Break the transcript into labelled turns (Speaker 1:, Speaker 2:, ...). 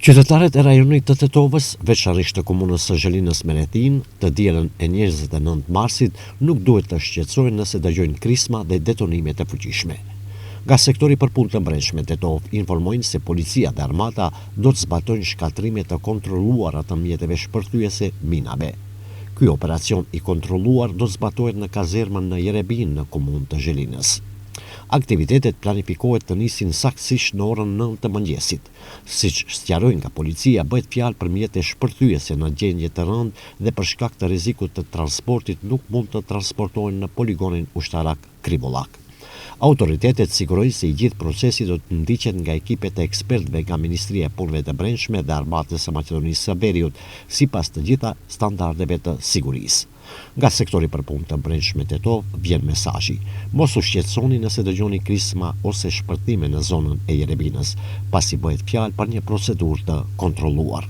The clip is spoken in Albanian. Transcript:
Speaker 1: Qytetarët e rajonit të Tetovës, veçanërisht të komunës së Zhelinës me rrethinë, të dielën e 29 marsit nuk duhet të shqetësohen nëse dëgjojnë krisma dhe detonime të fuqishme. Nga sektori për punë të brendshme Tetovë informojnë se policia dhe armata do të zbatojnë shkatërrime të kontrolluara të mjeteve shpërthyese minave. Ky operacion i kontrolluar do të zbatohet në kazermën në Jerebinë në komunë të Zhelinës. Aktivitetet planifikohet të nisin saktësisht në orën 9 të mëngjesit. Siç sqarojnë nga policia, bëhet fjalë për mjete shpërthyese në gjendje të rëndë dhe për shkak të rrezikut të transportit nuk mund të transportohen në poligonin ushtarak Krivollak. Autoritetet sigurojnë se i gjithë procesi do të ndiqet nga ekipe të ekspertëve nga Ministria e Punëve të Brendshme dhe Armatës së Maqedonisë së Veriut, sipas të gjitha standardeve të sigurisë. Nga sektori për punë të brendshme Tetovë vjen mesazhi, Mos u shqetësoni nëse dëgjoni krisma ose shpërthime në zonën e Jerebinës, pasi bëhet fjalë për një procedurë të kontrolluar.